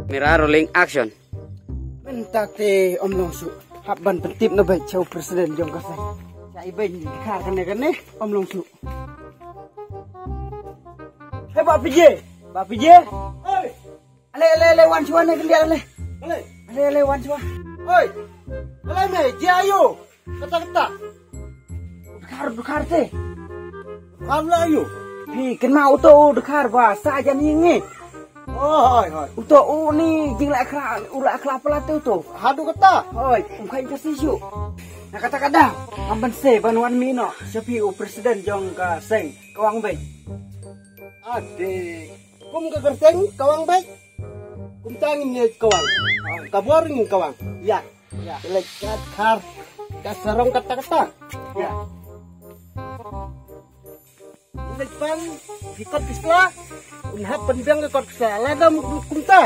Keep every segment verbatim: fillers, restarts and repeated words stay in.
Camera rolling action. Mynta te ym long shuh. Hap ban pyntip noh beit sha u president jong ka seng. Sha i beit ka kane kane ym long shuh. Hei Bah P J. Bah P J. Hei. Ale ale ale wan shuwa ne kyndiat ale. Ale. Ale ale wan shuwa. Hei. Ale me jia yo. Kata kata. Dkhar dkhar te. Dkhar la yo. Phi kynmaw uto u dkhar ba sah jan ïing ngi. Oh hoi hoi. Uto u ni jinglah khla u lah khla palat te uto. Haduh kata. Hoi, um khain ka si shu. Na kata ka daw ngam ban se ban wan mih noh sha phi u president jong ka seng Kawang Beit. Ade. Kum ka kyrteng Kawang Beit. Kumta ngin ïa kawang. Ka bor ngin kawang. Ïa. Ïa. Leit kat khar. Ka sarong kata kata. Ïa. Leit pan ki kot ki sla. Un hap pynbiang ki kot ki sla. Lada kum- kumta.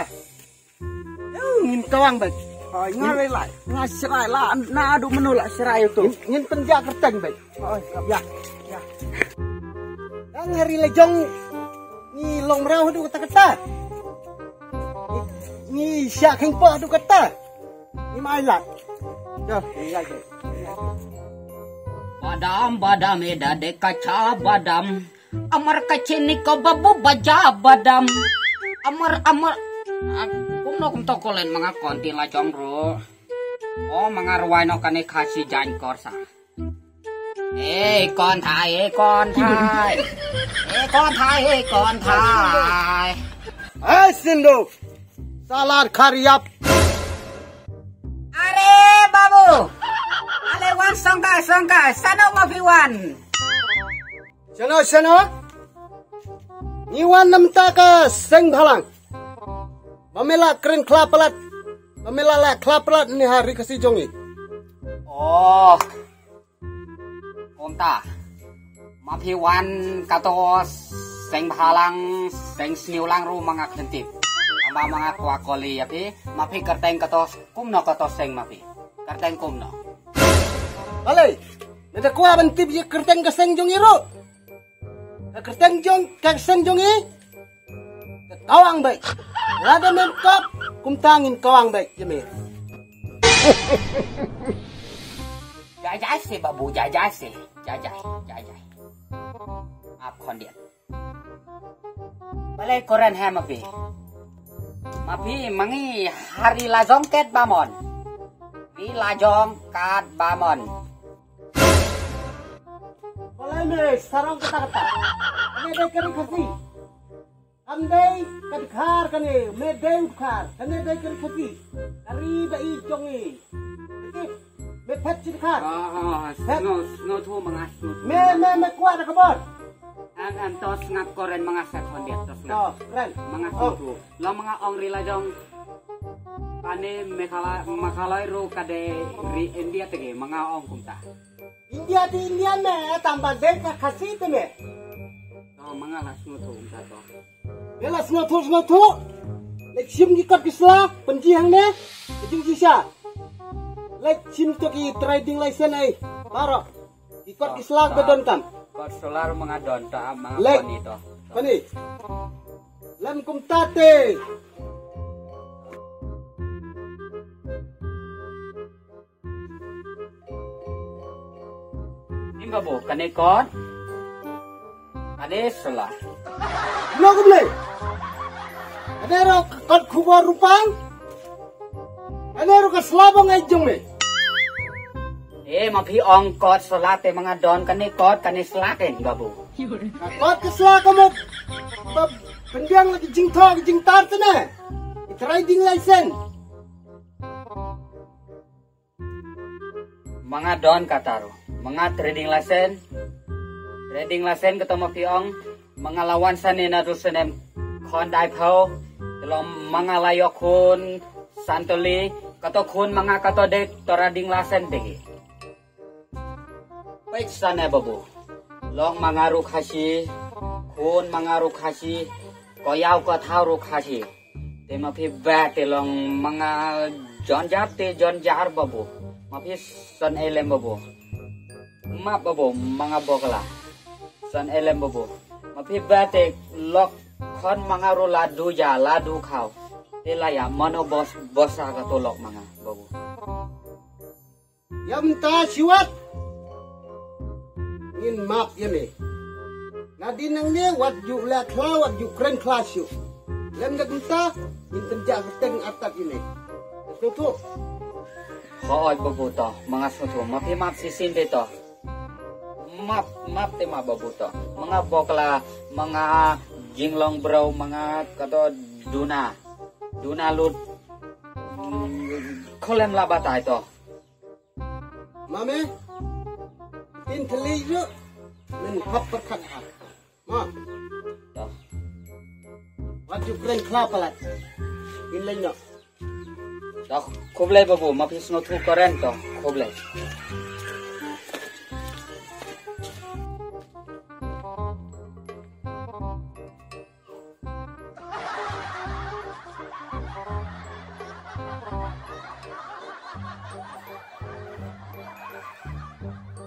Ïa, ngin kawang beit. Oh, nga rela. Nga serai la. Na adu menu la serai tu. Ngin, ngin pynjah kyrteng beit. Oh, ya. Ya. Dang hari la jong ngi long mraw haduh kata kata. Ngi, ngi sha kheng po haduh kata. Ngi mai la. Ya, ya, ya. Badam, badam, eh, da dei ka cha badam. Amar ka chini ko babu baja badam. Amar, amar. Ah, kumno kumto ko len manga kon ti la jong ro. Oh, manga rwai no kane Khasi jan korsa. Eh, kon thai, eh, kon thai. Eh, kon thai, eh, kon thai. Hai, Sindo. Salar khariap. Are, babu. Ale wan songka, songka. Sano ma phi wan. Sano, sano. Ngi wan namta ka seng bhalang. Ba me la kren khla palat. Ba me la la khla palat ni ha ri Khasi jong ngi. Oh. Kumta. Ma phi wan kato seng bhalang, seng sniewlang ru manga khlentip. Amba manga kwa koli ya phi, ma phi kyrteng kato kumno kato seng ma phi. Kyrteng kumno. Balei, me da kwa ban tip ïa kyrteng ka seng jong i ru. Ka kyrteng jong, ka seng jong i. Ka Kawang Beit. Lada mem kop, kumta ngin Kawang Beit, ïa me. Jajai se babu, jajai se. Jajai, jajai. Ap khondiat. Balei koren ha ma phi. Ma phi mangi hari lajong ket bamon. Ri lajong kat bamon. Balei me sarong kata kata. Kane dei ka ri Khasi. Kam dei ka dkhar kane, me dei u dkhar, kane dei ka ri Khasi. Ka ri ba i jong i. Okey. Me phet chi dkhar. Ah, ah, phet. Snow, snow thu manga snow thu. Me, me, me kwah da ka bor. An, an to sngap koren manga sa khondiat to sngap. To, kren. Manga snow thu. Lo manga ong ri lajong. Kane Meghala-, Meghalaya ru ka dei ri India tege, manga ong kumta. India te India me, tang ba dei ka Khasi te me. To manga la sngewthuh kumta to. Me la sngewthuh, sngewthuh. Leit shim ki kot ki sla, pynji hangne, ka jingshisha. Leit shim to ki trading license ai. Baroh. Ki kot ki sla ba don tam. Kot solar manga don ta manga. Leit. Koni to. Koni. Lem kumta te. Ning babu, kane kot. Kane sla. Lo kumne. Kane ro kot khubor rupang. Kane ro ka sla ba ngai jong me. Eh, ma phi ong kot sla te manga don kane kot kane sla te babu. Ka kot ka sla ka mo. Ba pynbiang la ki jingthoh ki jingtar te ne. Trading license. Manga don kata ru. Manga trading license. Trading license kato ma phi ong. Manga la wan sane na dul snem. Khon dai phaw. Te long manga la ïoh khun. Santoli. Kato khun manga kato dei trading license dei. Peit sane babu. Long manga ru Khasi. Khun manga ru Khasi. Ko ïaw ko thaw ru Khasi. Te ma phi ba te long manga jon jar te jon jar babu. Ma phi son elem babu. Ma babu manga bokla. Son elem babu. Ma phi ba te lok khon manga ru la du ja la du khaw. Ila ya mano bos bos ha ka tolok manga babu. Ya mynta siwat. Ngin map ya me. Nadin nang ne wat ju la khla wat ju kren khla siu. Lem dak mynta ngin tynja ka teng atat ini. Tutu. Hoi babu to, manga soto, ma phi map sisin de to. Map, map te map babu to. Manga bokla, manga jinglong bro, manga kato duna. Duna lut. Kholem la batai to. Mame. Tin thli ju. Min hap perkhat ha. Ma. To. Wat ju kren khla palat. In lain no. To, khublei babu, ma phi sngewthuh karen to. Khublei.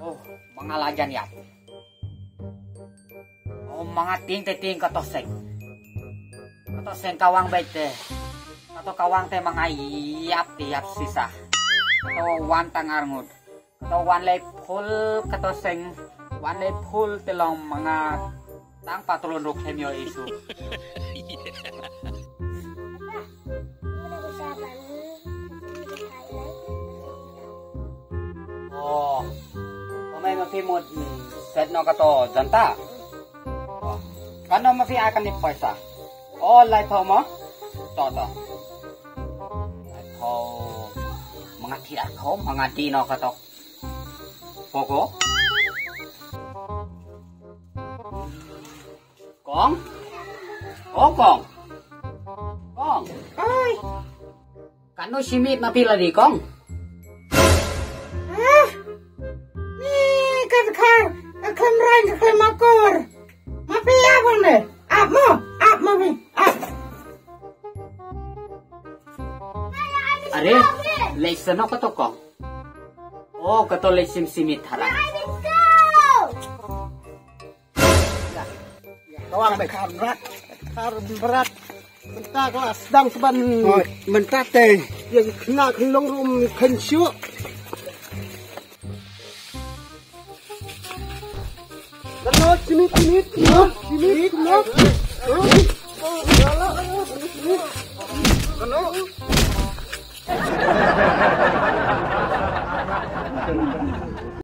Oh, manga lajan ya. Oh, manga ting te ting kato seng. Kato seng kawang bait te. Kato kawang te manga yap te yap sisa. Kato wan tang arngut. Kato wan lei phul kato seng. Wan lei phul te long manga tang patron ruk hem yo isu. Oh. Pamai ma phi mut set no kato janta. Oh. Kano ma phi ai kani paisa. Oh, lai pho mo. To to. Lai pho. Manga thi ar pho, manga di no kato. Poko. Kong? Oh, Kong. Kong. Ai. Kano simit ma phi la di, Kong? Ah. Ni ka khar, ka khlem rain, ka khlem akor. Ma phi ap ne? Ap mo, ap ma phi, ap. Are, lei sano kato, Kong? Oh, kato lei sim simit hara. Kawang bai khar berat. Khar berat. Mynta ka la sdang sban. Oh, mynta te. Ya kena khlong rum khen shu. Kano simit simit. Kano simit kano. Kano.